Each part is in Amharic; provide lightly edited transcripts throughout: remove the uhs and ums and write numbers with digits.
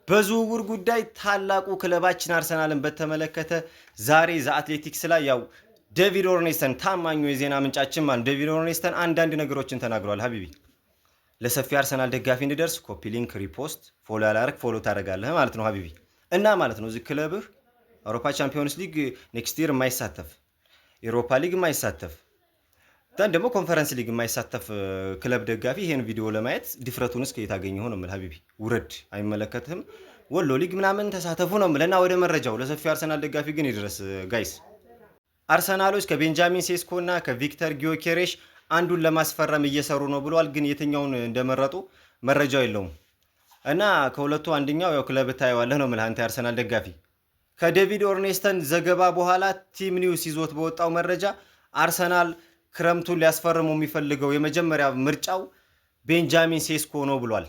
በዝውውር ጉዳይ ታላቁ ክለባችን አርሰናልን በተመለከተ ዛሬ The Athletic ላይ ያው ዴቪድ ኦርኔስተን፣ ታማኙ የዜና ምንጫችን ማለት ዴቪድ ኦርኔስተን አንዳንድ ነገሮችን ተናግሯል። ሀቢቢ፣ ለሰፊ አርሰናል ደጋፊ እንዲደርስ copy link፣ repost፣ follow ያላረግ follow ታደርጋለህ ማለት ነው ሀቢቢ። እና ማለት ነው እዚህ ክለብህ አውሮፓ ቻምፒዮንስ ሊግ next year የማይሳተፍ፣ ኤሮፓ ሊግ የማይሳተፍ፣ then ደግሞ ኮንፈረንስ ሊግ የማይሳተፍ ክለብ ደጋፊ ይሄን ቪዲዮ ለማየት ድፍረቱን እስከ የት አገኘኸው ነው የምልህ። ሀቢቢ ውረድ፣ አይመለከትህም። ወሎ ሊግ ምናምን ተሳተፉ ነው የምልህ። እና ወደ መረጃው፣ ለሰፊው አርሰናል ደጋፊ ግን ይድረስ guys። አርሰናሎች ከቤንጃሚን ሴስኮ እና ከቪክተር ጊዮኬሬሽ አንዱን ለማስፈረም እየሰሩ ነው ብለዋል። ግን የትኛውን እንደመረጡ መረጃው የለውም። እና ከሁለቱ አንደኛው ያው ክለብ ታየዋለህ ነው የምልህ አንተ የአርሰናል ደጋፊ። ከዴቪድ ኦርኔስተን ዘገባ በኋላ Team News ይዞት በወጣው መረጃ አርሰናል ክረምቱን ሊያስፈርሙ የሚፈልገው የመጀመሪያ ምርጫው ቤንጃሚን ሴስኮ ነው ብሏል።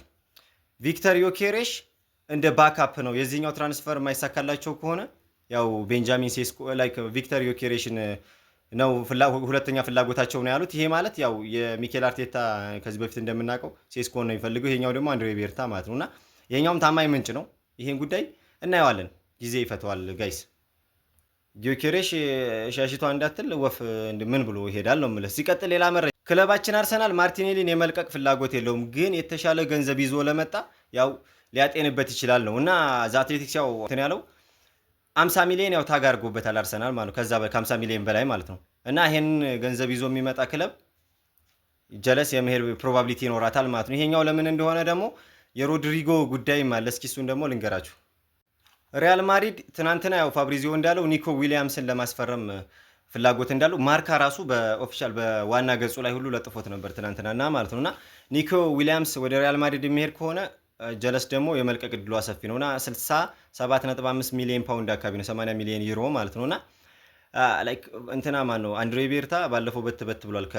ቪክተር ዮኬሬሽ እንደ backup ነው። የዚህኛው transfer የማይሳካላቸው ከሆነ ያው ቤንጃሚን ሴስኮ like ቪክተር ዮኬሬሽን ነው ሁለተኛ ፍላጎታቸው ነው ያሉት። ይሄ ማለት ያው የሚኬል አርቴታ ከዚህ በፊት እንደምናውቀው ሴስኮን ነው የሚፈልገው፣ ይሄኛው ደግሞ አንድሬ ቤርታ ማለት ነው። እና ይሄኛውም ታማኝ ምንጭ ነው። ይሄን ጉዳይ እናየዋለን፣ ጊዜ ይፈተዋል guys። ጊዮኬሬሽ ሻሽቷ እንዳትል ወፍ ምን ብሎ ይሄዳል ነው የምልህ። ሲቀጥል ሌላ መረጃ፣ ክለባችን አርሰናል ማርቲኔሊን የመልቀቅ ፍላጎት የለውም፣ ግን የተሻለ ገንዘብ ይዞ ለመጣ ያው ሊያጤንበት ይችላል ነው። እና The Athletic ያው እንትን ያለው 50 ሚሊዮን ያው tag አድርጎበታል አርሰናል ማለት ነው። ከዛ ከ50 ሚሊዮን በላይ ማለት ነው። እና ይሄን ገንዘብ ይዞ የሚመጣ ክለብ ጀለስ የመሄድ probability ይኖራታል ማለት ነው። ይሄኛው ለምን እንደሆነ ደግሞ የሮድሪጎ ጉዳይም አለ። እስኪ እሱን ደግሞ ልንገራችሁ። ሪያል ማድሪድ ትናንትና ያው ፋብሪዚዮ እንዳለው ኒኮ ዊሊያምስን ለማስፈረም ፍላጎት እንዳለው ማርካ ራሱ በ official በዋና ገጹ ላይ ሁሉ ለጥፎት ነበር ትናንትና እና ማለት ነው። እና ኒኮ ዊሊያምስ ወደ ሪያል ማድሪድ የሚሄድ ከሆነ ጀለስ ደግሞ የመልቀቅ እድሏ ሰፊ ነው። እና 67.5 ሚሊዮን ፓውንድ አካባቢ ነው፣ 80 ሚሊዮን ዩሮ ማለት ነው። እና like እንትና ማን ነው፣ አንድሬ ቤርታ ባለፈው በት በት ብሏል ከ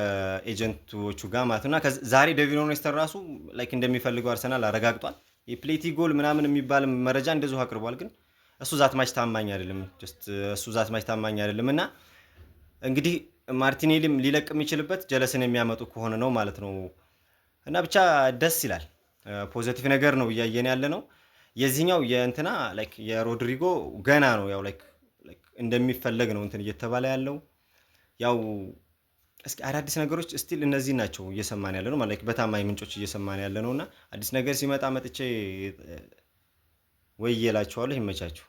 agent ኦቹ ጋር ማለት ነው። እና ዛሬ ዴቪድ ኦርኔስተን ራሱ like እንደሚፈልገው አርሰናል አረጋግጧል። የፕሌቲ ጎል ምናምን የሚባል መረጃ እንደዚሁ አቅርቧል። ግን እሱ that much ታማኝ አይደለም። Just እሱ that much ታማኝ አይደለም። እና እንግዲህ ማርቲኔሊም ሊለቅ የሚችልበት ጀለስን የሚያመጡ ከሆነ ነው ማለት ነው። እና ብቻ ደስ ይላል። Positive ነገር ነው እያየን ያለ ነው። የዚህኛው የእንትና like የሮድሪጎ ገና ነው፣ ያው like እንደሚፈለግ ነው እንትን እየተባለ ያለው። ያው እስኪ አዳዲስ ነገሮች still እነዚህ ናቸው እየሰማን ያለ ነው ማለት በታማኝ ምንጮች እየሰማን ያለ ነው። እና አዲስ ነገር ሲመጣ መጥቼ ወይ እላችኋለሁ። ይመቻችሁ።